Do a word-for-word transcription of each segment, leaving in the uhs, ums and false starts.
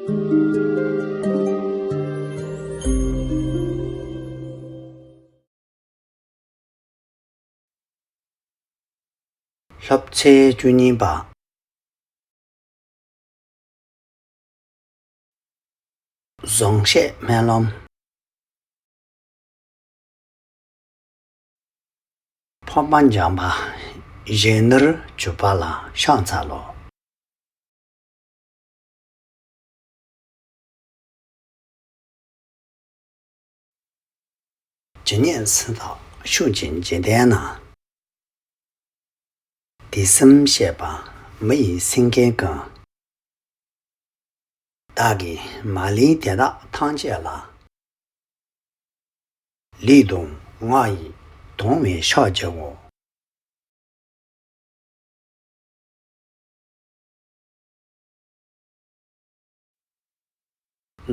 ལྷབ་ཚེས་བཅུ་གཉིས་པ། གཟུངས་བཤད་སྨོན་ལམ། འཕགས་པ་འཇམ་དཔལ་གཞོན་ནུར་གྱུར་པ་ལ་ཕྱག་འཚལ་ལོ། ཇི་སྙེད་སུ་དག་ཤུགས་ཀྱིས་འཇིག་རྟེན་ན། དུས་གསུམ་གཤེགས་པ་མི་ཡི་སེང་གེ་ཀུན། བདག་གིས་མ་ལུས་དེ་དག་ཐམས་ཅད་ལ། ལུས་དང་ངག་ཡིད་དང་བས་ཕྱག་བགྱིའོ།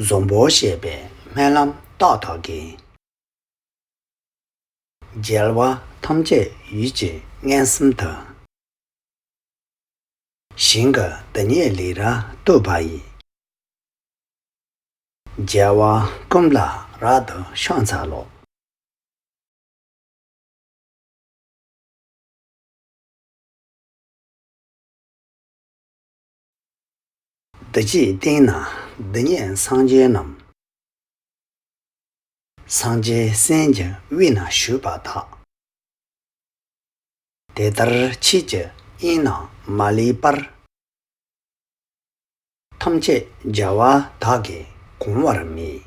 གཟུངས་པོ་བཤད་པའི་སྨོན་ལམ་རྟགས་དག་གིས། རྒྱལ་བ་ཐམས་ཅད་ཡིད་ཀྱིས་མངོན་སུམ་དུ། ཞིང་གི་དེ་ཉིད་ལས་རབ་བཏུས་པ་ཡི། རྒྱལ་བ་ཀུན་ལ་རབ་ཏུ་ཕྱག་འཚལ་ལོ། འདི་ཕྱིའི་སྟེང་ན་འདི་སྙེད་སངས་རྒྱས་རྣམས། སངས་རྒྱས་སེམས་ཀྱི་དབུས་ན་བཞུགས་པ་དག། དེ་ལྟར་ཁྱེད་ཀྱི་དབྱིངས་རྣམས་མ་ལུས་པར། ཐམས་ཅད་རྒྱལ་བ་དག་གིས་གང་བར་མོས།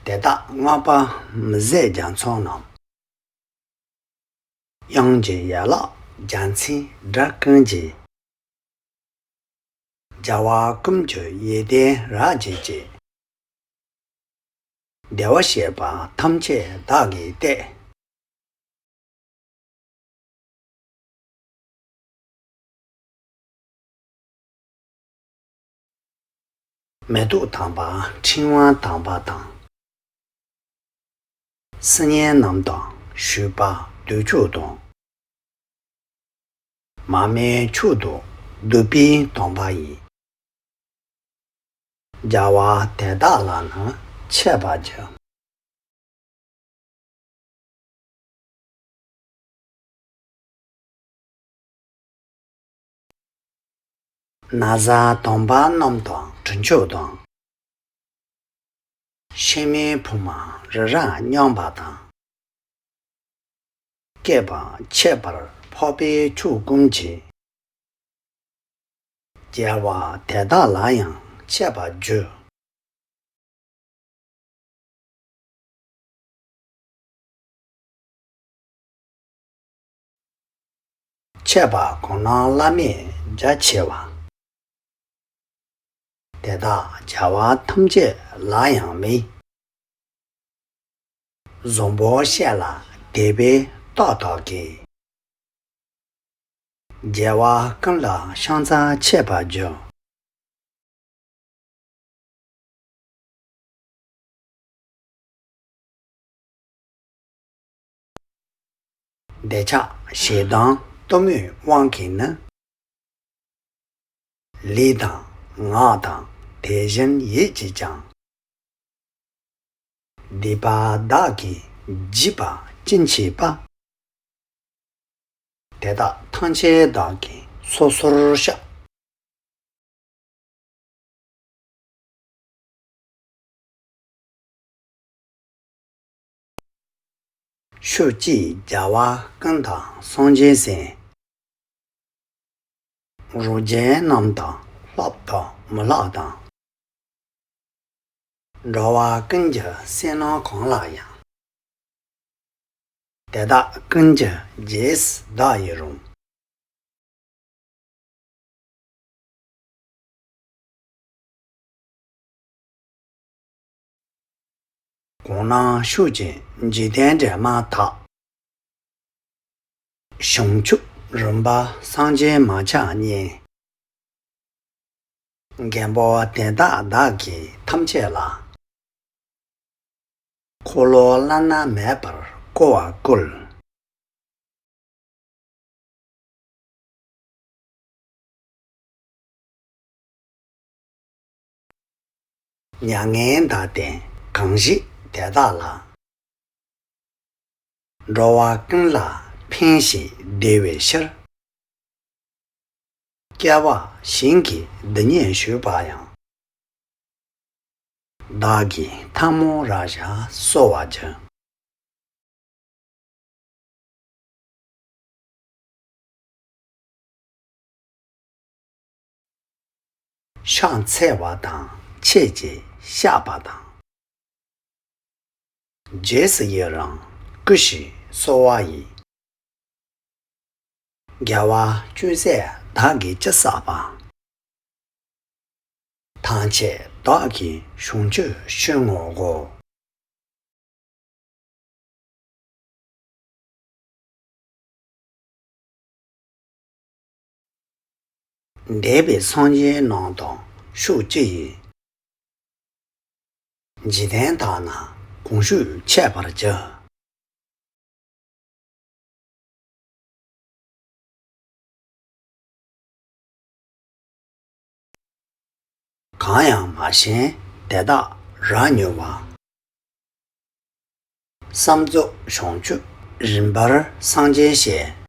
དེ་དག་བསྔགས་པ་མི་ཟད་རྒྱ་མཚོ་རྣམས། དབྱངས་ཀྱི་ཡན་ལག་རྒྱལ་མཚན་སྒྲ་ཀུན་གྱིས། རྒྱལ་བ་ཀུན་གྱི་ཡིད་བརྟན་རབ་བརྗིད་ཀྱིས། བདེ་བར་གཤེགས་པ་ཐམས་ཅད་བདག་གིས་བསྟན། མེ་ཏོག་དམ་པ་ཕྲེང་བ་དམ་པ་དང་། སིལ་སྙན་རྣམས་དང་བཞོས་པ་བདུད་མཆོག་དང་། མར་མེ་མཆོག་ཏུ་བསྡུས་པའི་དམ་པ་ཡིས། རྒྱལ་བ་དེ་དག་ལ་ནི་མཆོད་པར་བགྱི། ན་བཟའ་དམ་པ་རྣམས་དང་དྲི་མཆོག་དང་། ཕྱེ་མའི་ཕུར་མ་རི་རབ་མཉམ་པ་དང་། བསྐལ་པ་ཁྱད་པར་འཕགས་པའི་མཆོག་ཀུན་གྱིས། རྒྱལ་བ་དེ་དག་ལ་ཡང་མཆོད་པར་བགྱི། མཆོད་པ་གང་རྣམས་བླ་མེད་རྒྱ་ཆེ་བ། དེ་དག་རྒྱལ་བ་ཐམས་ཅད་ལ་ཡང་མོས། གཟུངས་པོ་བཤད་ལ་དད་པའི་རྟགས་དག་གིས། རྒྱལ་བ་ཀུན་ལ་ཕྱག་འཚལ་མཆོད་པར་བགྱི། འདོད་ཆགས་ཞེ་སྡང་གཏི་མུག་དབང་གིས་ནི། ལུས་དང་ངག་དང་དེ་བཞིན་ཡིད་ཀྱིས་ཀྱང་། སྡིག་པ་བདག་གིས་བགྱིས་པ་ཅི་མཆིས་པ། དེ་དག་ཐམས་ཅད་བདག་གིས་སོ་སོར་བཤགས། ཕྱོགས་བཅུའི་རྒྱལ་བ་ཀུན་དང་སངས་རྒྱས་སྲས། རོ་བརྒྱའི་རྣམས་དང་ལྷག་དང་མི་ལྷག་དང་། འགྲོ་བ་ཀུན་གྱི་སེམས་རྣམས་གང་ལ་ཡང་། དེ་དག་ཀུན་གྱི་རྗེས་སུ་བདག་ཡི་རང་། གང་རྣམས་ཕྱོགས་བཅུའི་འཇིག་རྟེན་འདྲེན་མ་དག། བྱང་ཆུབ་རིམ་པ་སངས་རྒྱས་མ་ཆགས་བརྙེས། མགོན་པོ་དེ་དག་བདག་གིས་ཐམས་ཅད་ལ། འཁོར་ལོ་བླ་ན་མེད་པར་ བསྐོར་བར་བསྐུལ། མྱ་ངན་འདའ་སྟེ་གང་ཞིག་དེ་དག་ལ། འགྲོ་བ་ཀུན་ལ་ཕན་ཞིང་བདེ་བའི་ཕྱིར། སྐྱེ་བ་གཞན་གྱིས་འདི་ཉིད་ཞུས་པ་ཡང་། བདག་གིས་ཐལ་མོ་སྦྱར་བྱ་གསོལ་བ་བགྱི། ཕྱག་འཚལ་བ་དང་ཆེད་ཅིག་བཤགས་པ་དང་། རྗེས་སུ་ཡི་རང་བསྐུལ་ཞིང་གསོལ་བ་ཡི། དགེ་བ་ཅུང་ཟད་བདག་གིས་ཅི་བསགས་པ། ཐམས་ཅད་བདག་གིས་བྱང་ཆུབ་ཕྱིར་བསྔོའོ། འདས་པའི་སངས་རྒྱས་རྣམས་དང་ཕྱོགས་གཅིག་ཡིན། འཇིག་རྟེན་དག་ན་གང་བཞུགས་འཆད་པར་བགྱི། གང་ཡང་མ་ཤེས་དེ་དག་རབ་མྱུར་བ། བསམ་རྫོགས་བྱང་ཆུབ་རིམ་པར་སངས་རྒྱས་ཞེས།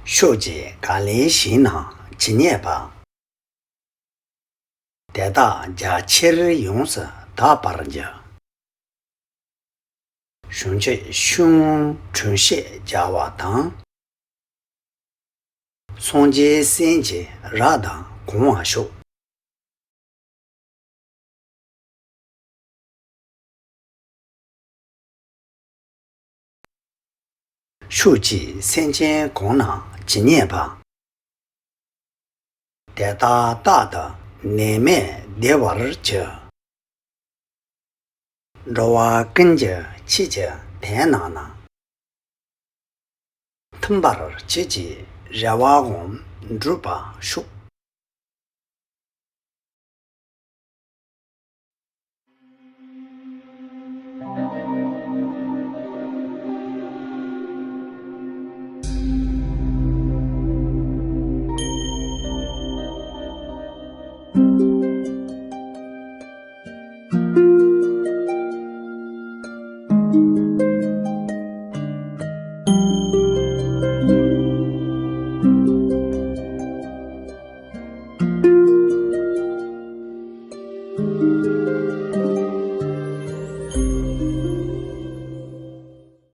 ཕྱོགས་ཀྱི་ག་ལའི་ཞིང་རྣམས་ཇི་སྙེད་པ། དེ་དག་རྒྱ་ཆེར་ཡོངས་སུ་དག་པར་བགྱི། བྱང་ཆུབ་ཤིང་དྲུང་བཤད་རྒྱག་པ་དང་། སངས་རྒྱས་སེམས་ཀྱི་རབ་དང་གོང་བར་ཤོག། ཕྱོགས་ཀྱི་སེམས་ཅན་གང་རྣམས་ཇི་སྙེད་པ། དེ་དག་རྟག་ཏུ་ནད་མེད་བདེ་བར་གྱུར། འགྲོ་བ་ཀུན་གྱི་ཆོས་ཀྱི་དོན་རྣམས་ན། མཐུན་པར་བྱེད་ཅིང་རེ་བའང་འགྲུབ་པར་ཤོག།